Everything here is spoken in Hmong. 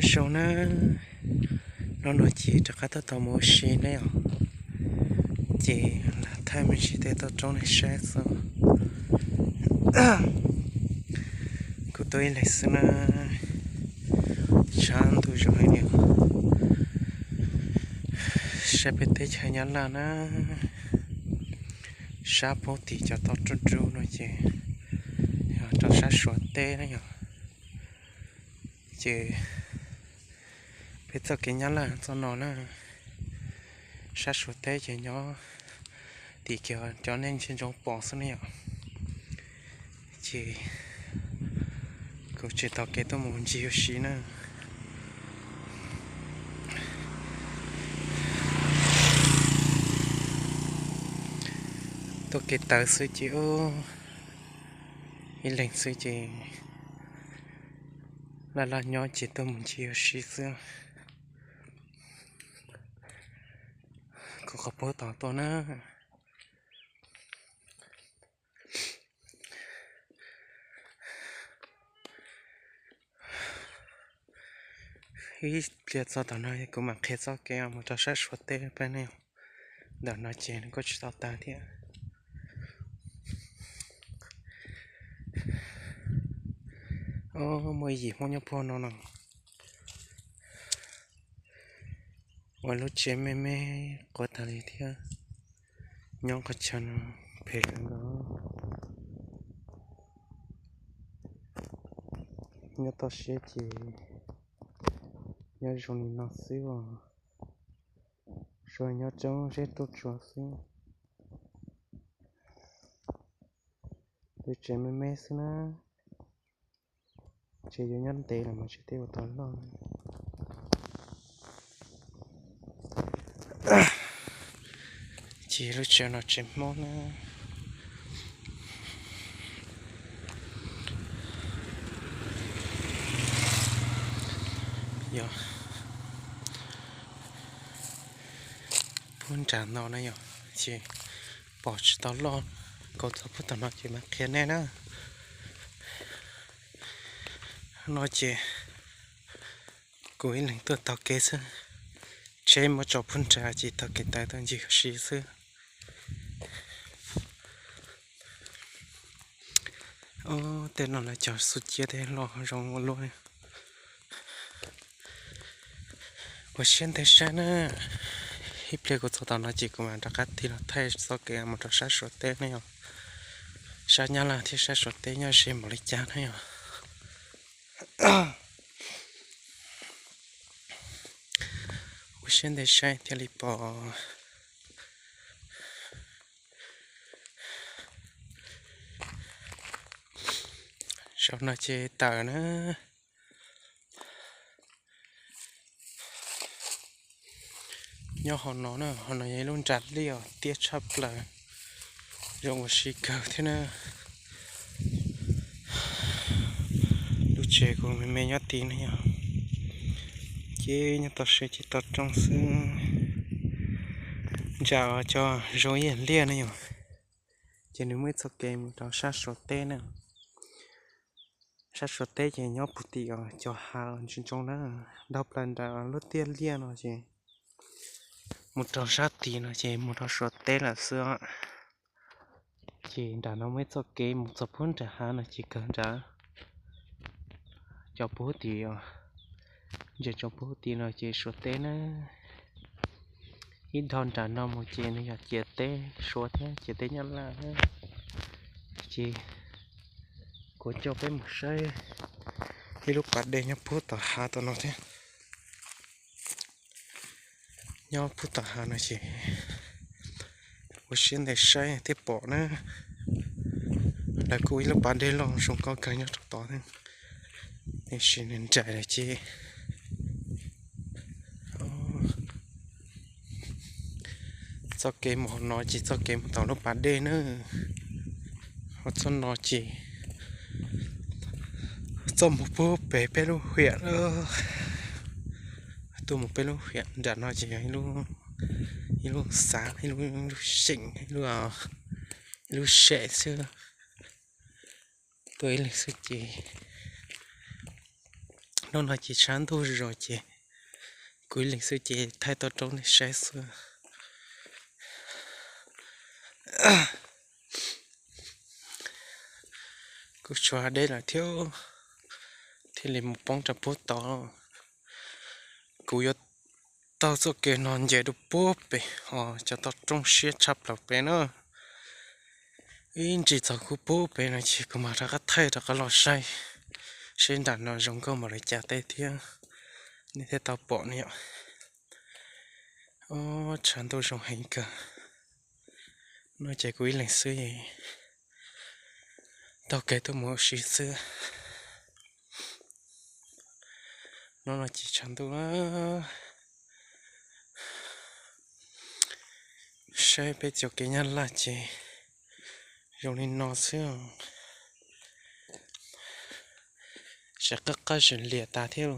Zoo na, hnub no ces rov qab tuaj tau mus ua si na yom, ces lam thaij me ntsis tej toj roob nej saib xwb. Kuv tuaj ib leeg xwb na, tshav ntuj zoo heev li. Saib peb teb chaws Nyab Laj na, sab poob tim cov toj roob rub no ces yog rau sab Suav teb na yom. Ces peb txoj kev Nyab Laj txoj no na, sab Suav teb ces nyob tim kiag cov nej ntsia ntsoov pom xwb ne yom. Ces kuv tsis taug kev tuaj mus ncig ua si na. Tuaj kev tawv xwb ces ib leeg xwb ces laj laj nyob ces tuaj mus ncig ua si xwb. Kuv qhov puag tom tuaj na. Ib pliag txog tom no kuv mam qhia txoj kev mus rau sab Suav teb peb ne. Ntawm no ces nws kuj tsis tau tag thiab. Muaj ib yim Hmoob nyob puag no no, ua lub tsev me me quav tag li thiab. Nyob qhov chaw no phem kawg nkaus. Nyob toj siab ces nyob zoo li no xwb os. Suav nyob roob zeb tuaj tsuag xwb. Lub tsev me me xwb na. Tsev yuav nyob ntev los mas tsev tej ua tau loj. Ces lub tsev no tsev Hmoob na. Yog puag nram no na yom, ces pom tsis tau loj, kuv txog puag tom no ces mam qhia nej na. No ces kuv ib leeg tuaj taug kev xwb, tsheb muab tso puag nrad ces taug kev tawv tuaj ncig ua si xwb. Tej no lawv cog xub ciab tej loj zoo ua luaj. Ua siab ntev saib na, ib pliag kuv txog tom no ces kuv mam rov qab tig los thaij txoj kev mus rau sab Suav teb ne yom. Sab Nyab Laj thiab sab Suav teb nyob ze npaum li cas na yom. Ua siab ntev saib thiaj li pom. Saum no ces tawm na. Nyob hauv no na, hauv no yog ib lub nra liaj tiaj tshaj plaws, zoo ua si kawg thiab na. Lub tsev kuv me me nyob tid ne yom, ces nyob toj siab ces toj roob xwb. Ntsam cov zoo ib yam liaj ne yom, ces nws muaj ib txoj kev mus rau sab Suav teb na. Sab Suav teb ces nyob puag tim cov hav ntsoov ntsoov na, dhau plaws nram lub tiaj liaj no ces mus rau sab tid no ces mus rau Suav teb lawm xwb. Ces nram no muaj ib txoj kev mus txog puag nram hav no ces kawg nrad. Cov puag tim, ntsia cov puag tim no ces Suav teb na. Ib dhau nram no mus ces nws yog ciam teb Suav thiab ciam teb Nyab Laj. Ces kuv coj peb mus saib ib lub pas dej nyob puag tom hav tom no thiab. Nyob puag tom hav no ces ua siab ntev saib thiaj pom na. Lawv kuj ib lub pas dej loj zoo nkauj kawg nyob rau tod, tiam sis nws nraim lawm ces txoj kev mus hauv no ces txoj kev mus tom lub pas dej na. Ho txoj no ces txoj mus puag pem peb lub hiam lawm. Tuaj mus peb lub hiam nram no ces yog ib lub xav, ib lub xeem, ib lub sem xwb. Tuaj ib leeg xwb ces Hnub no ces tshav ntuj zos ces kuv ib leeg xwb ces thaij toj roob nej saib xwb. Kuv tshuav deb lawm thiab, thiaj li mus poob rau puag tod. Kuv yuav taug txoj kev no nce rau puag pem, o, cov toj roob siab tshaj plaws pem na. Ib ntsis txog kuv puag pem no ces kuv mam rov qab thaij rov qab los saib seb nram no zoo nkauj npaum li cas tej thiab, nej thiaj tau pom ne yom. Tshav ntuj zoo heev kawg. No ces kuv ib leeg xwb, taug kev tuaj mus ua si xwb. No no ces tshav ntuj, saib peb txoj kev Nyab Laj ces zoo li no xwb. Sab qab qab zim liam tas thiab.